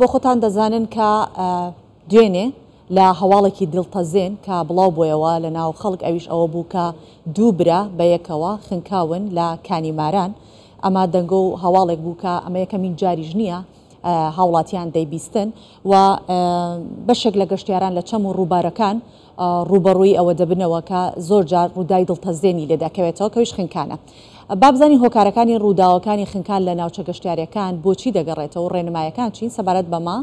بۆ خۆتان دەزانن کە دوێنێ لە هەواڵێکی دڵتەزێن کە بڵاو بۆیەوە لە ناو خەڵک ئەویش ئەوە بوو کە دوو برا بە یەکەوە خنکاون لە کانی ماران. ئەمە دەنگۆ و هەواڵێک بوو کە ئەمە یەکەمین جاریش نییە هاوڵاتیان دەیبیستن و بەشێک لە گەشتیاران لە چەم و ڕووبارەکان ڕووبەڕووی ئەوە دەبنەوە کە زۆر جار ڕووداوی دڵتەزێنی لێ دەکەوێتەوە کەویش خنکانە. با بزانین هۆکارەکانی ڕووداوەکانی خنکان لە ناوچە گەشتیارییەکان بۆچی دەگەڕێتەوە و ڕێنمایەکان چین سەبارەت بەمە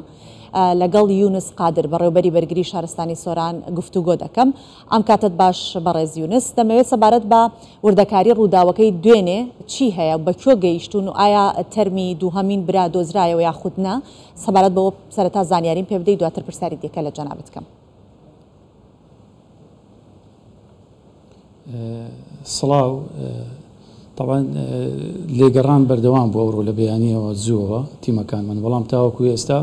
لەگەڵ یونس قادر بەڕێوبەری بەرگری شارستانی سۆران گفتوگۆ دەکەم. ئەم کاتەت باش بەڕێز یونس، دەمەوێت سەبارەت بە وردەکاری ڕووداوەکەی دوێنێ چی هەیە و بە کوێ گەیشتوون و ئایا تەرمی دووهەمین برا دۆزرایەوە یاخود نا، سەبارەت بەوە سەرەتا زانیاریم پێ بدەی دواتر پرسیاری دیکە لە جەنابت کەم. سڵاو تەبعەن لێگەڕان بەردەوام بوو ئەوڕۆ لە بەیانیەوە زووەوە تیمەکانمان بەڵام تاوەکو ئێستا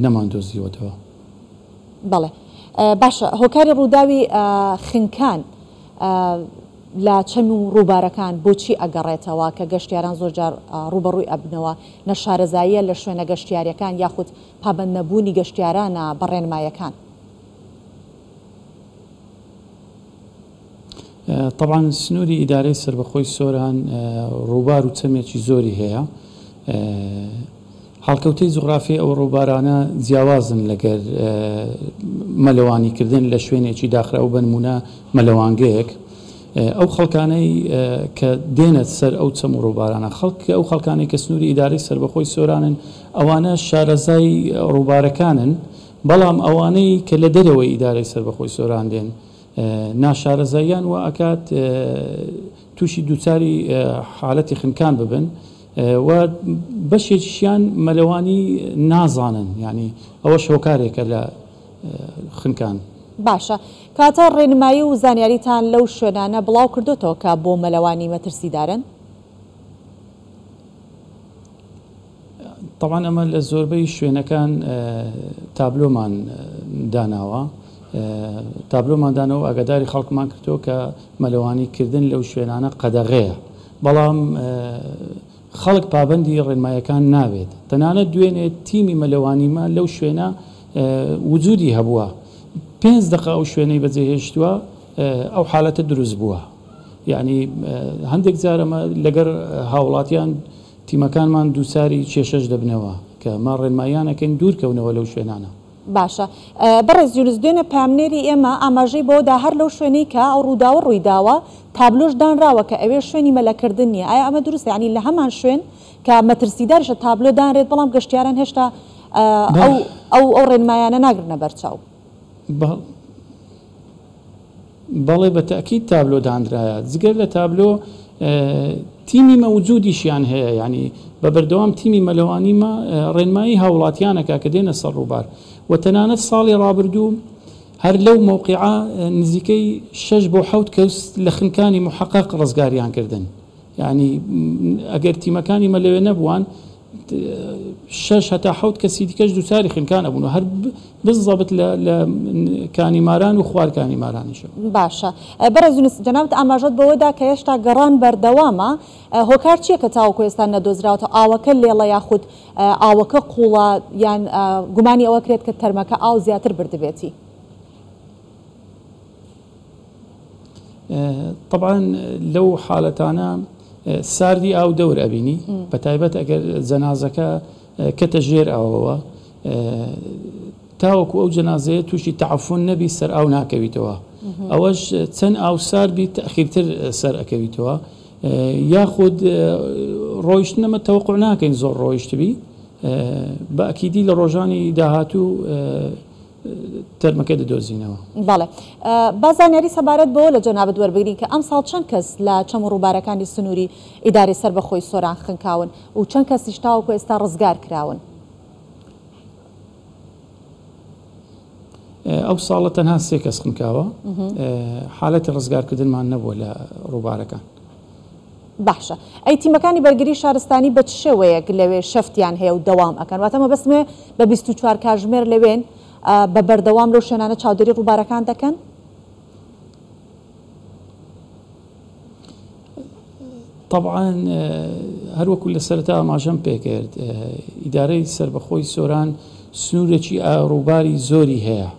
نەمان دۆزیوەتەوە. بەڵێ باشە هۆکاری ڕووداوی خنکان لە چەم و ڕووبارەکان بۆچی ئەگەڕێتەوە کە گەشتیاران زۆر جار ڕووبەڕووی ئەبنەوە نەشارەزاییە لە شوێنە گەشتیاریەکان یاخود پابەند نەبوونی گەشتیارانە بە ڕێنمایەکان؟ تەبعەن سنووری ئیدارەی سەربەخۆی سۆران ڕووبار و چەمێکی زۆری هەیە. هەڵکەوتەی جوغرافیای ئەو ڕووبارانە جیاوازن لەگەر مەلەوانیکردن لە شوێنێکی داخراو بە نموونە مەلەوانگەیەک. ئەو خەڵکانەی کە دێنە سەر ئەو چەم و ڕووبارانە خەڵک ئەو خەڵکانەی کە سنووری ئیدارەی سەربەخۆی سۆرانن ئەوانە شارەزای ڕووبارەکانن بەڵام ئەوانەی کە لە دەرەوەی ئیدارەی سەربەخۆی سۆران دێن ناشارەزاییان وا ئەکات تووشی دووچاری حالەتی خنکان ببن و بەشێکیشیان مەلەوانی نازانن یانی ئەوەش هۆکارێکە لە خنکان. باشە کەواتە ڕێنمایی و زانیاریتان لەو شوێنانە بڵاو کردۆتەوە کە بۆ مەلەوانی مەترسیدارن؟ تەبعەن ئەمە لە زۆربەی شوێنەکان تابلۆمان داناوە تابلۆمان دانەوە ئاگاداری خەڵکمان کردەوە کە مەلەوانی کردن لەو شوێنانە قەدەغەیە بەڵام خەڵک پابەندی ڕێنمایەکان نابێت تەنانەت دوێنێ تیمی مەلەوانیمە لەو شوێنە وجودی هەبووە پێنج دقە ئەو شوێنەی بەجێهێشتووە ئەو حالەتە دروست بووە یعنی هەندێک جارەمە لەگەر هاوڵاتیان تیمەکانمان دووچاری کێشەش دەبنەوە کە ئەمە ڕێنماییان ئەکەین دوور کەونەوە لەو شوێنانە. باشە بەڕێز یونس دوێنێ پەیامنێری ئێمە ئاماژەی بەوە دا هەر لەو شوێنەی کە ئەو ڕووداوە ڕووی داوە تابلۆش دانراوە کە ئەوێ شوێنی مەلەکردن نییە ئایا ئەمە دروستە یانی لە هەمان شوێن کە مەترسیداریشە تابلۆ دانرێت بەڵام گەشتیاران هێشتا ئەو ئەو ئەو ڕێنمایانە ناگرنە بەرچاو؟ بەڵێ بە تەئکید تابلۆ دانرایە جگەر لە تابلۆ تیمی مە وجودیشیان هەیە یانی بە بەردەوام تیمی مەلەوانی مە ڕێنمایی هاوڵاتیانەکە کە دێنە سەر ڕووبار و تەنانەت ساڵی ڕابردوو هەر لەو مەوقیعە نزیکەی شەش بۆ حەوت کەس لە خنکانی محەقەق ڕزگاریان کردن یانی ئەگەر تیمەکانی مە لەوێ نەبووان شەش هەتا حەوت کەسی دیکەش دووچاری خنکان ئەبوون و هەر بزەبت لە لە کانی ماران و خوار کانی مارانیشەوە. باشە بەڕێز یونس جەنابت ئاماژەت بەوە دا کە هێشتا گەڕان بەردەوامە هۆکار چیە کە تاوەکو ئێستا نەدۆزراوەتەوە ئاوەکە لێڵە یاخود ئاوەکە قوڵە یان گومانی ئەوە کرێت کە تەرمەکە ئاو زیاتر بردبێتی؟ تەبعەن لەو حالەتانە ساردی ئاو دەور ئەبینی بە تایبەت ئەگەر جەنازەکە کەتە ژێر ئاوەوە تاوەکو ئەو جەنازەیە تووشی تەعەفون نەبی سەر ئاو ناکەویتەوە ئەوەش چەند ئاو سارد بی تەخیرتر سەر ئەکەویتەوە یاخود ڕۆیشتنەمە تەوەقع ناکەین زۆر ڕۆیشتبی بە ئەکیدی لە ڕۆژانی داهاتوو تەرمەکە دەدۆزینەوە. بەڵێ. با زانیاری سەبارەت بەوە لە جەنابت وەربگرین کە ئەمساڵ چەند کەس لە چەم و ڕووبارەکانی سنووری ئیدارەی سەربەخۆی سۆران خنکاون و چەند کەسیش تاوەکو ئێستا ڕزگار کراون؟ ئەو ساڵە تەنها سێ کەس خنکاوە، حالەتی ڕزگارکردنمان نەبووە لە ڕووبارەکان. باشە ئەی تیمەکانی بەرگری شارستانی بە چ شێوەیەک لەوێ شەفتیان هەیە و دەوام ئەکەن؟ واتە مەبەستم ئەوەیە بە 24 کاژمێر لەوێن بە بەردەوام لەو شوێنانە چاودێری ڕووبارەکان دەکەن؟ تەبعەن هەروەکو لە سەرەتا ئاماژەم پێکرد ئیدارەی سەربەخۆی سۆران سنوورێکی ڕووباری زۆری هەیە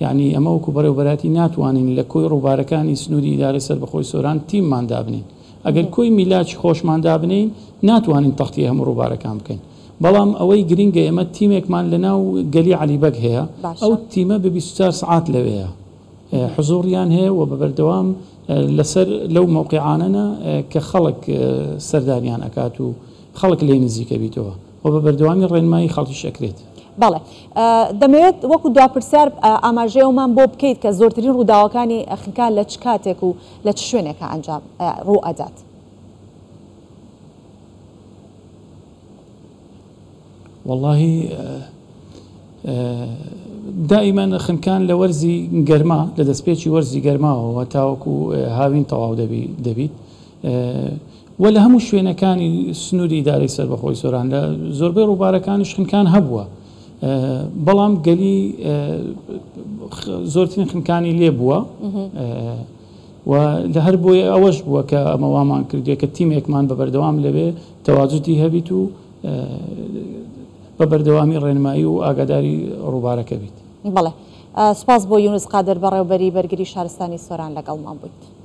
یعنی ئەمە وەکو بەڕێوبەراتی ناتوانین لە کۆی ڕووبارەکانی سنووری ئیدارەی سەربەخۆی سۆران تیممان دابنین ئەگەر کۆی میلاکی خۆشمان دابنین ناتوانین تەختی هەموو ڕووبارەکان بکەین بەڵام ئەوەی گرنگە ئێمە تیمێکمان لە ناو گەلی عەلی بەگ هەیە ئەو تیمە بە 24 سعات لەوەیە حزوریان هەیە و بە بەردەوام لەسەر لەو مەوقیعانەنە کە خەڵک سەردانیان ئەکات و خەڵک لێی نزیکە بیتەوە و بە بەردەوامی ڕێنمایی خەڵکیش ئەکرێت. بەڵێ دەمەوێت وەکو دوا پرسیار ئاماژەی ئەومان بۆ بکەیت کە زۆرترین ڕووداوەکانی خنکان لە چ کاتێک و لە چ شوێنێکا ئەنجام ڕوو ئەدات؟ وەڵاهی دائیمەن خنکان لە وەرزی گەرما لە دەستپێکی وەرزی گەرماوە تاوەکو هاوین تەواو دەبیت و لە هەموو شوێنەکانی سنووری ئیدارەی سەربەخۆی سۆران لە زۆربەی ڕووبارەکانیش خنکان هەبووە بەڵام گەلی زۆرترین خنکانی لێ بووە و لە هەر بۆیە ئەوەش بووە کە ئەمە وامان کردووە کە تیمێکمان بە بەردەوام لەوێ تەواجودی هەبیت و بە بەردەوامی ڕێنمایی و ئاگاداری ڕووبارەکە بیت. بەڵێ سوپاس بۆ یونس قادر بەڕێوبەری بەرگری شارستانی سۆران لەگەڵمان بوویت.